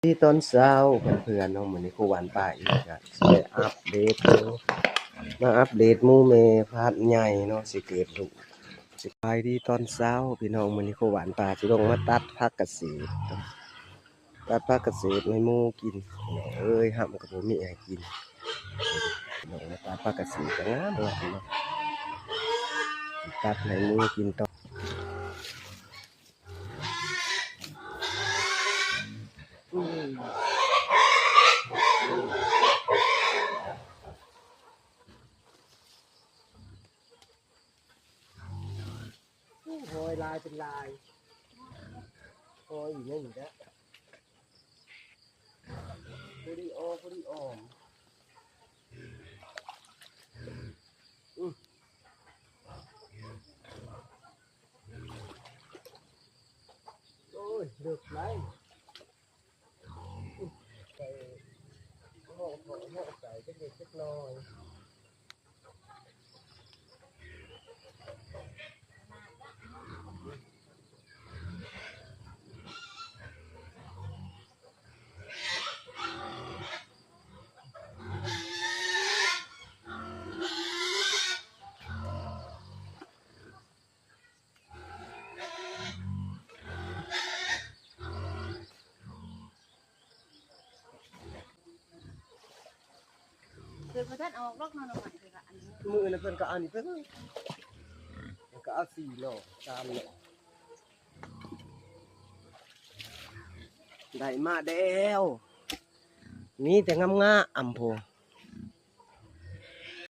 ດີຕອນເຊົ້າເພື່ອນໆເນາະ, ມື້ນີ້ຄູຫວ່ານປາອີກ ກະຊິໄດ້ອັບເດດເນາະ, ມາອັບເດດໝູແມ່ພັນໃຫຍ່ເນາະ ຊິເກີດລູກ. ສະບາຍດີຕອນເຊົ້າພີ່ນ້ອງ, ມື້ນີ້ຄູຫວ່ານປາຊິລົງມາຕັດຜັກກະເສດ ຕັດຜັກກະເສດໃຫ້ໝູກິນ. ພີ່ນ້ອງເອີຍ ຮ່ຳກໍບໍ່ມີໃຫ້ກິນ, ພີ່ນ້ອງມາຕັດຜັກກະເສດກໍງາມໆເນາະ, ຕັດໃຫ້ໝູກິນຕໍ່. ໂອ້ຍ ຫອຍຫຼາຍເປັນຫຼາຍ, ຫອຍຢູ່ໃນນີ້ແຫຼະ ພໍດີອໍ ພໍດີອ່ອມ. ອື ໂອ້ຍ ເລິກຫຼາຍ. ໃສ່ ເຫາະ ເຫາະ ເຫາະໃສ່ຈັກເລັກຈັກນ້ອຍ. ເພິ່ນບໍ່ທັນອອກດອກເນາະ ໜໍ່ໄມ້ເພິ່ນກະອັນ ມື້ນັ້ນເພິ່ນກະອັນເພິ່ນ ເພິ່ນກະເອົາສີ່ຫຼໍ່ ສາມຫຼໍ່ ໄດ້ມາແລ້ວ ມີແຕ່ງາມໆ ພຸ້ນ.